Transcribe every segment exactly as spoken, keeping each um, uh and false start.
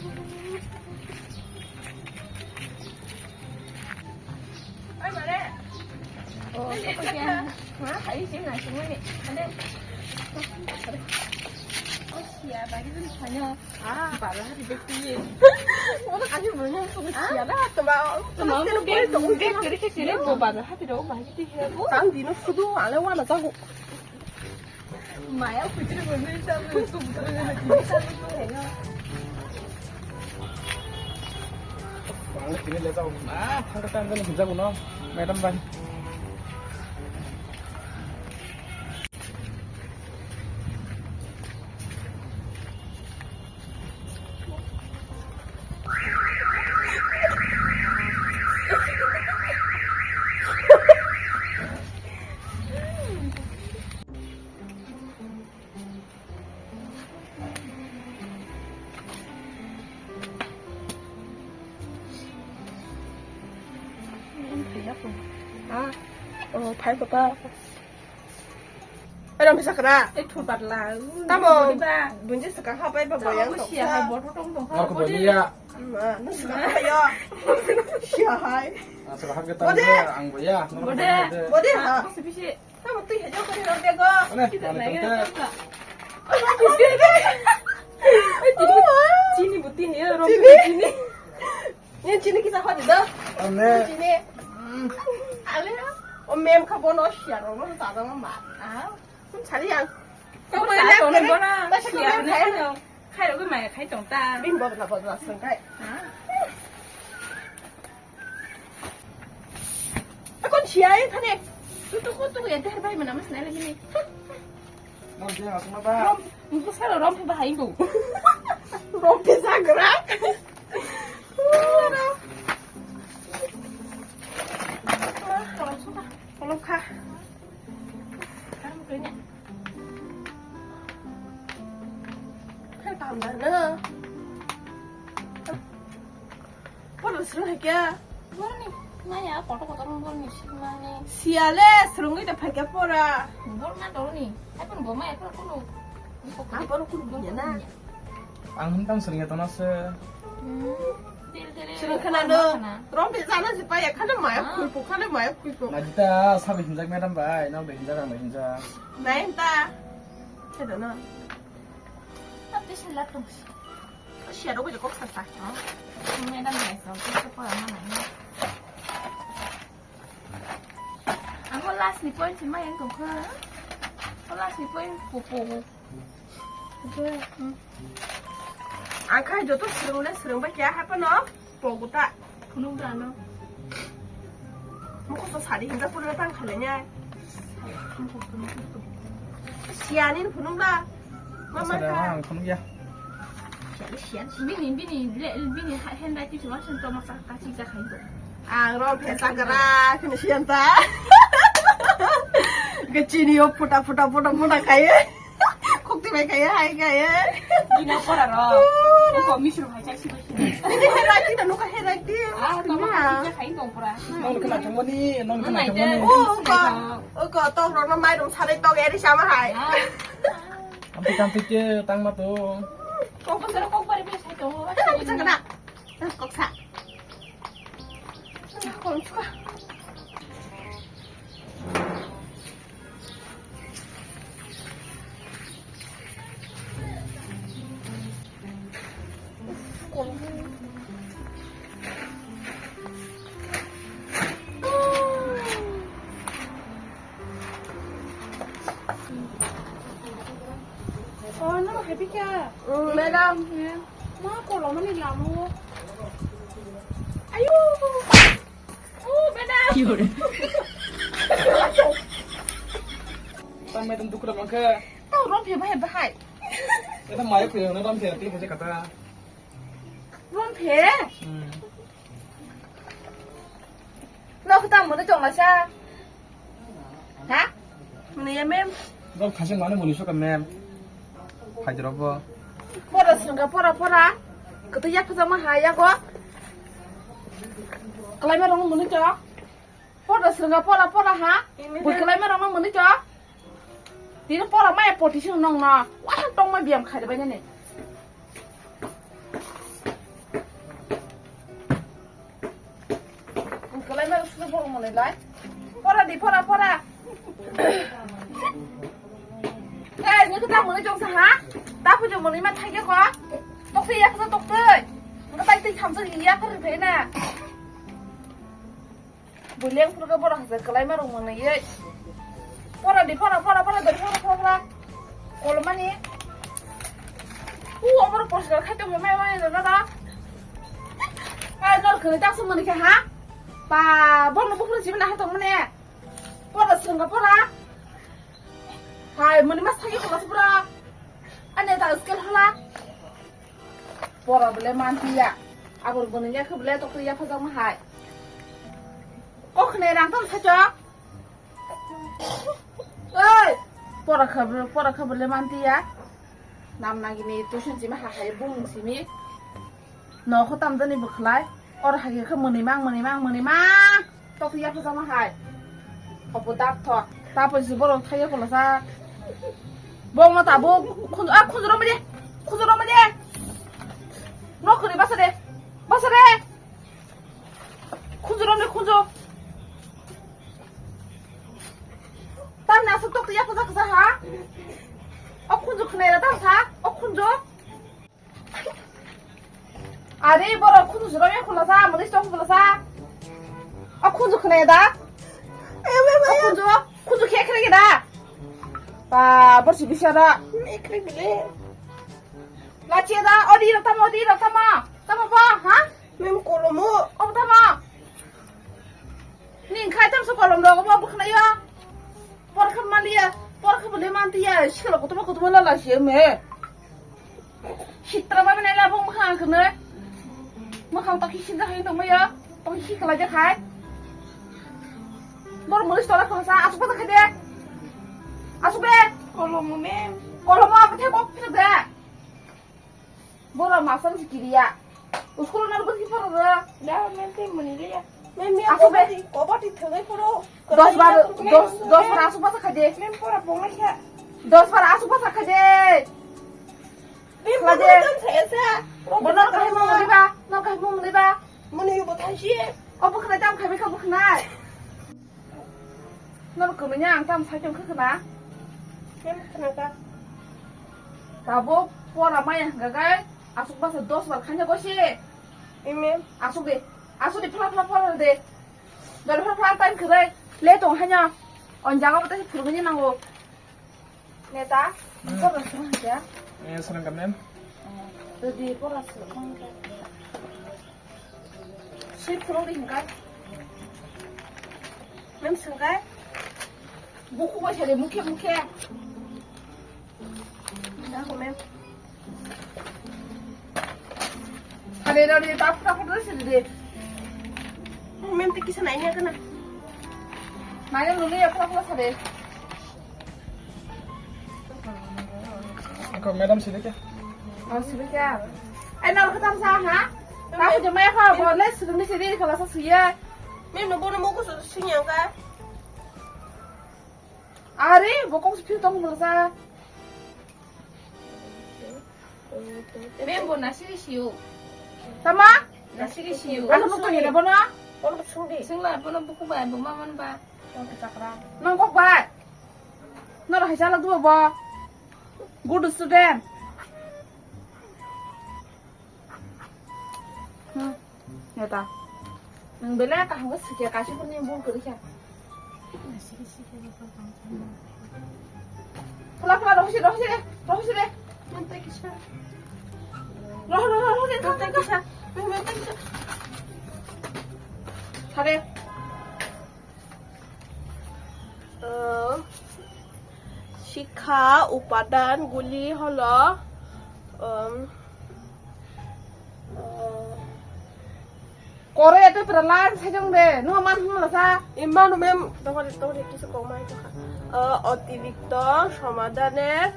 Oi, mare. Oh, apa ya? Ha, hai sih nasi mana? Ada. Oh, siapa? Itu tanya. Ah, parah di besi. Mana kasih banyak tuh siapa? Teman, teman, teman, teman, teman, teman, teman, teman, teman, teman, teman, teman, teman, teman, teman, teman, teman, teman, teman, teman, Maya putri putri sabu tu putri putri sabu tu hai na. Bang sini le jao. Ah, thang ka tang ka ni jago no. Madam bang. Ah, oh, phai papa. Ero misa kra. Eh, thur patla. Tamo. Bodi ba. Bunji saka ha pai ba. Tamo boyang ko sia hai botho tong tong. Nor ko bodi ya. Ma, no saka ha ya. Sia hai. Ah, saka ha ke ta ang boya. Bode. Bode ha. Bisi bisi. Tamo twi hajok kori rok bego. Ane, kita mane naik tongte. Apa? Oh, biscuit. Chini buti ni, rom chini. Ni chini kisa hodi do. Ane. Chini. Ale. O mem kha bono siya rok no ta do ma. Ah. Kun chali yang. Kau mai lek kene. Ba siya ne. Khai rok mai khai tong ta. Bin bodla bodla sengkai. Ha. Akon siya e thane. Tu tu tu ya der bai mana mas nai lagi ni. Rom je asma ba. Rom, bu salo rom phe bahai bu. Rom phe sagra. Kolom kha. Khe tam da na. Photo swrwng hai khe? Borni maya kotor kotor borni simani. Siyale swrwngwi da phai khe pora. Bor na dorni. Hai pun bo maya pura kunu. Ah, bor kunu bunya na. Ang hwn tang swrwngya tona se. Hmm. Swrwng khana no. Rom phe jana si paya khana maya khuipo, khana maya khuipo. Najita sabi hinjak madam bai, nang de hinjak ang de hinjak. Nai ta. Khe da na. Tapi sila tong. Siya rok kok sa sa. Madam ya, so, so, so, pora mana ni. Ang last ni point si ma yang tong kha. Last ni point po po. Ang khai joto swrwng le swrwng ba kya hapa no? Poguta. Phunuk da no. Mukhuso sari hinjak pura tang khalenya. Siani phunuk da. Mama ka. Ang phunuk ya. Siani, siani. Bini, bini, bini handwriting cuma sen toma sa kasi sa khain to. Ang rom phe sagra kini sianta. Gachini o puta puta puta puta khaye. Khukti bai kaya hai kaya. Bini pora ro. Ko misru hai chai si bai. Bini herai ti da nuka herai ti. Ah, to ma hai chai hai to pora. Nong khna thangmani, nong khna thangmani. Oh, ko, oh, ko, to ro no mai rom sarai to eri sama hai. Ampi kampi ke tang ma to. Ko ko sero ko pare be sai to. Kok sa. Kok sa. Oh, no, happy ka? Mm, madam. Ma, kolomani lamo. Ayo. Oh, madam. Tang madam dukra mangkha. Tau rom phe bahai bahai. Eta maya khuya na rom phe ti haje kata. Rom phe? Hmm. Nok tang mano chong la sa. Ha? Mano ya mem. Nok khasing mano muni suka mem. Hai jero bo. Pora sengka pora pora. Kete yak khajama ha yago. Kalai ma rong muni cho. Pora sengka pora pora ha. Bui kalai ma rong muni cho. Tini pora maya poti sing nong no. Wah tong ma biam khai de bai ne. Lai. Pora di, pora, pora. Eh, ni kita muni jong sa ha? Ta pu jong muni ma thai ko. Tok se ya ko tok te. Ngi tai tai tham sa ya ko re na. Buleng pura ka bora hasa kalai ma rong muni ye. Pora di, pora, pora, pora, dari pora, pora, pora. Kolomani. U, amar poskar khai to mai mai na da. Ai, nor kene tak sa muni ke ha? Pa, bon mo bukra jiben ha to muni. Pora sengga pora. Hai, muni mas thagi pora pora. Ane ta skel hala. Pora bole mantiya. Abor boni ya khe bole tokri ya phajak ma hai. Kok ne rang tam sacho. Oi, pora kha bole, pora kha bole mantiya. Nam nagini tuition simi ha hai bung simi. No kho tam jani bwkhlai. Or hai khe muni mang, muni mang, muni mang. Tok ya phajak ma hai. Opo dak tho. Ta po si borok thai ya kola sa. Bong ma ta bo khun, a khun ro ma je. Khun ro ma je. No khuri basa de. Basa de. Khun ro ne khun. Tam na sa tok ya phajak sa ha. O khun khne ra tam sa. O khun. Ari borok khunju siro ya khulasa, mani stong khulasa. O khunju khne da. O khunju, khunju khe khe da. Ba, borsi bisara. Lachi da, odi rok tamo, odi rok tamo. Tamo ba, ha? Mem kolomo. O tamo. Ni khai tam so kolom rok bo bwkhnayo. Porkha maliya, porkha bole mantiya, sikla kutuma kutuma lala siya me. Sitra ba bene la bong bwkhang khne. Bwkhang to kisin da hai tong maya. Tong si kala ja khai. Bor mulis tola khasa, asuk ba khai de. Asuk be. Kolom me. Kolom apa the kok phir de. Bora masang si kiriya. School na rubat ki poro da. Da, mem te muni le ya. Mem ya. Asu be. Kobati, kobati thangwi poro. Dos bar, dos, dos bar asu basa khaje. Mem pora bonga kha. Dos bar asu basa khaje. Mem pora dan saya sa. Bono kahai mo muni ba, no kahai mo muni ba. Muni bo thai si. Obo khna jam khai be kha bo khna. Nor kwmanya ang tam sai tong khwna. Kem khna ka. Tabuk pora maya hwnkha khe asuk basa dos bar khanya gosi. Ime. Asuk de. Asuk de phla phla phla de. Dal phla phla time khwrai. Le tong hanya. On jaga bata phurgani nango. Neta. Hmm. Pora sung hanja. Eh, senang kan, Mem? Jadi pora sung hanja. Sip phurung di hingkai. Mem sengkai. Buku bai sari mukhe mukhe. Nako mem. Sari rari tap tap tap sari de. Mem te kisa nai nya kana. Nai nya lulu ya pura pura sari. Ako, madam, sini ke? Oh, sini ke? Eh, nal khatam sa, ha? Nal khatam sa, ha? Bo le sini sini kala sa suya. Mem no bono moko so sini ka. Are, bo kok sini tong mo sa. Mem bo nasiri siyo. Tama? Nasiri siyo. Ano mo to ni bono? Bono sungdi. Singla bono buku ba, bo maman ba. Nang kok bai. Noro hai chalak duo bo. Good student. Hmm. Neta. Nang bela kaham ga sikya kasi pun ni bul kuri kya. Pula pula rohsi rohsi de. Rohsi de. Nanti kisah. Roh roh roh rohsi nanti kisah. Nanti kisah. Hare. আহ, শিক্ষা উপাদানগুলি হলো, আম, আহ, Kore ete pura line sajong de, no man hum la sa. Imanu mem, tokore, tokore, kisu kok mai tokha. আহ, অতিরিক্ত সমাধানের,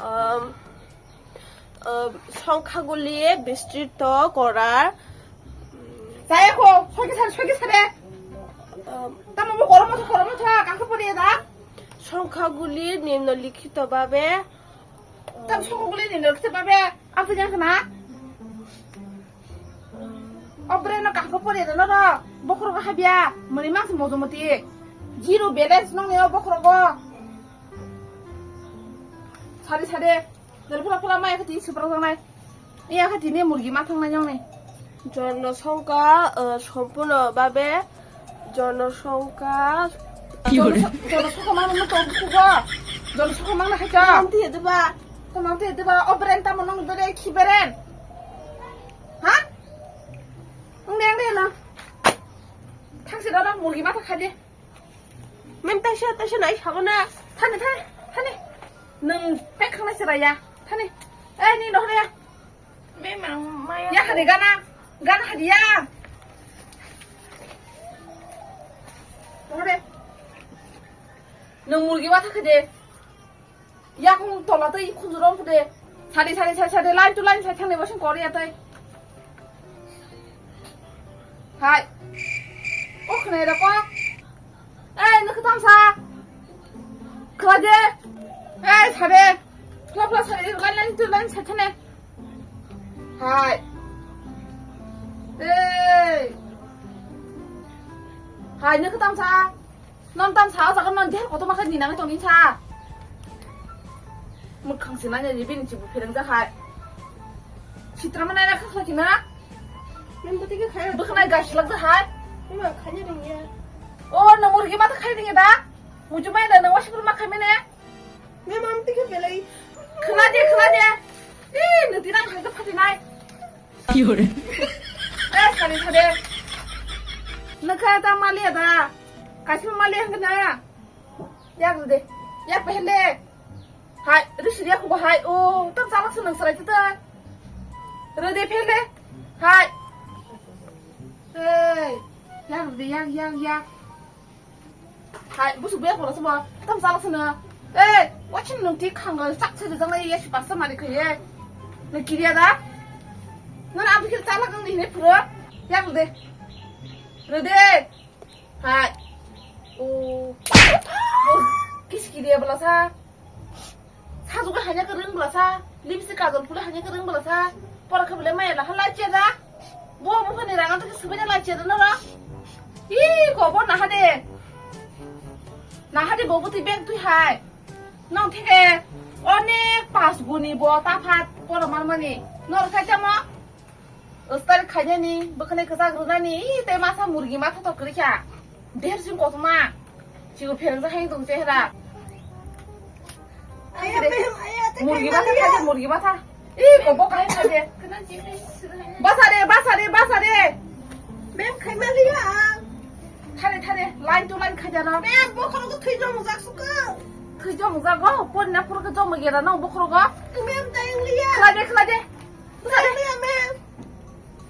আম, আহ, সংখ্যাগুলি বিস্তৃত করার, Saya ko, soki sare, soki sare. আহ, Tamo mo koromo tha, koromo tha, kangkha pori da. সংখ্যাগুলি নিম্নলিখিতভাবে, Tam sokoguli ni nokse babe, apa yang kena? O brand no kaham pore rwno ro. Bokhorogo habya. Mani mas mojomoti. Zero balance nongni o bokhorogo. Sade sade. Dal phula phula mai khati supra jangnai. Iya khati ni murgi ma thangnai nongni. Jonosongkha, eh, sompurno babe jonosongkha. Ki hore? Jonosongkha mangno to kugo. Jonosongkha mangno khacha. Tamti diba. Tamti diba. O brand tamo nong bere ki brand? Ha? Ang deng deng na. Thangsi dada murgi ma thangkha de. Mem taisa, taisa nai sabo na. Thani, thani, thani. Nung pek khana sira ya. Thani. Eh, ni noh ya. Mem ang maya. Ya hari gana. Gana hari ya. Noh de. Nung murgi ma thangkha de. Yakung tola tei khunjuro wngkha de. Sadi, sadi, sadi, sadi, line to line sai thangni bo sing kori ya tei. Hai. O khwnai da kok. Ei, nokho tamsa. Khwla de. Ei, sade. Khwla, khwla, sade, line, line to line sai thangni. Hai. Ei. Hai, nokho tamsa. Non tam sa, o jaga non der kotor ma khe ninani tongni sa. Mwkhang se nanya ni bini chibu phereng ja hai. Sitra ma nai na khakla kina. Nang bati ke khaya. Bwkhnai gai slak ja hai. Ima khanya ringya. O, no murgi ma ta khai ringya da. Muju mai da no washing room ma khai mene. Mem am tike belai. Khwla de, khwla de. Ih, no tirang hai ta phati nai. Ki hore? Eh, sade, sade. Nokha ta maliya da. Kaisa maliya hangna. Yak de. Yak pehele. Hai, risi yak ba hai. O, tam salak senang serai tu ta. Rede pehele. Hai. Hei. Yak de, yak, yak, yak. Hai, busu buya kola sabo. Tam salak sano. Eh, wachin nung ti khang chak se jang ya si pasta mari khaye. Nung kiriya da? Nana abikir salak nung ni ne pura. Ya de. Rede. Hai. O. Kis kiriya bala sa. Sajuga hanya ke ring belasa, lipstick kajol pule hanya ke ring belasa, pora khe bele maya laha lai che da. Bo buphani rang anto ke subai lai che da noro. Ih, ko bo naha de. Naha de bo buti bag tui hai. Nong thike onek pas guni bo ta phat pora mar mani. Nor khai tamo. Style khainani, bwkhwnai kwchak rwnani, ih, tei masa murgi matha tok kwrwi kha. Dersin kothoma. Chigo phereng jak hai tong chehra. Aya, mem, aya, te Murgi khaina matha liya. Khaide, murgi matha. Ih, kobo kai khaide. Basa de, basa de, basa de. Mem, khaima liya. Thare, thare, line to line khaida no. Mem, bokhoro ko thwi jom jak suka. Thwi jom jak go, pon na pur ko jom gera no bokhoro go. Mem, tayang liya. Khlai de, khlai de. Tayang liya, mem.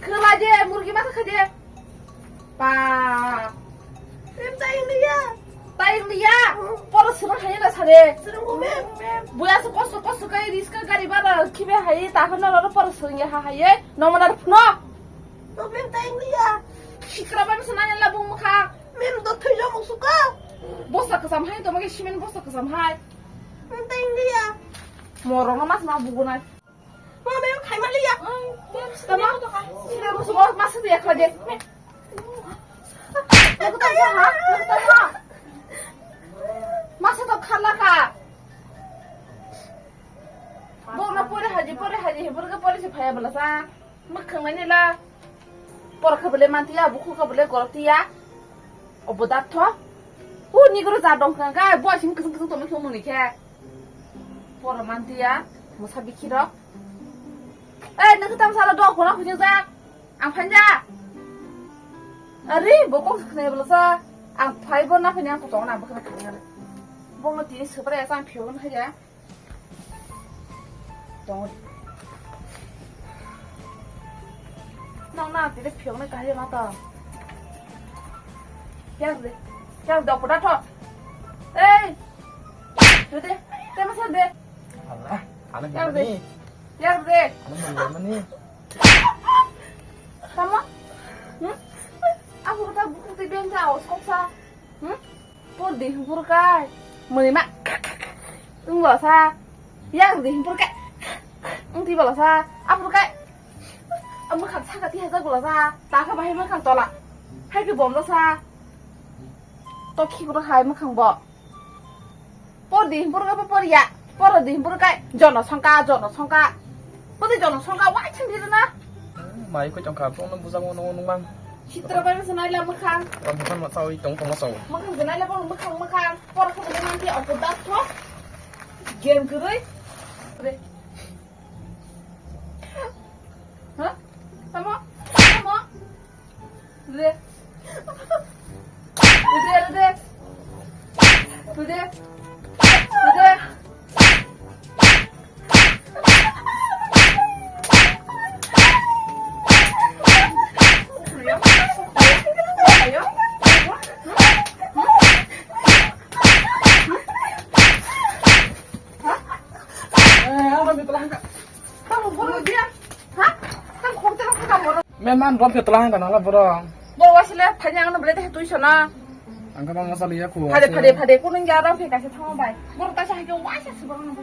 Khwla de, murgi ma khwkha de. Ba. Em, tai wngya. Tai wngya. Poro swrwng hai na sare. Swrwng o, mem, mem. Buya se kosto kosto kai riska gari bara khibe hai ta hano ro poro swrwng ya ha hai. No mana phno. Problem tai wngya. Sikra ba se nanya la bung mukha. Mem do thwi lo musuka. Bosa kasam hai to mage simen bosa kasam hai. Em, tai wngya. Moro no mas ma bugunai. Mama, mem khaima liya. Tama, sida musu mo masa dia kau je. Aku tak sah, aku tak sah. Masa tu khala ka. Bo na pore haji, pore haji, he pore ka pore si phaya bala sa. Makhang nani la. Por kha bole mantiya, bukhu kha bole gorotiya. Obo datho. Hu ni goro ja dong kha ka, bo sing kusung kusung tongmani khe muni khe. Por mantiya, musa bikhi rok. Eh, nang tam sala dok bono khujung ja. Ang phanja. Ari, bo kok khne bolo sa. Ang phai bo na phani ang kotong na bo khna khne. Bo no tini supra ya sang phio na ya. Tong. Nang na tiri phiyok na kahya ma tong. Yang de. Yang de poda tho. Ei. Dede. Te masa de. Allah, ano Yang de. Mani. Yang de. Ano mani. Tama? Hmm? Aku kata buku ti benja os koksa. Hmm? Por di hempur kai. Mani ma. Ung bala sa. Yang di hempur kai. Ung ti bala sa. Apur kai. Mwkhang saka ti hajar gula sa. Ta kha bahai mwkhang tola. Hai ke bom sa. To khibro hai mwkhang bo. Por di himpur ka por ya. Por di himpur ka jono songka, jono songka. Podi jono songka wai thang di na. Mai ko chongkha, bong no bujang no nung mang. Chitra bai sa nai la mwkhang. Ram bukan ma sawi tong tong sawi. Mwkhang je nai la bong mwkhang mwkhang. Por ko nang ti opo dat tho. Game kwrwi. Ha? Tamo? Tamo? Rede. Rede, rede. Rede. Rede. Men man rom ke telang kana la boro. Bo wasile phanya ang bele de tuition na. Ang ka bang masa liya ko. Phade phade phade kunung ya rom ke kaisa thang bai. Boro ta sa ke waisa se boro.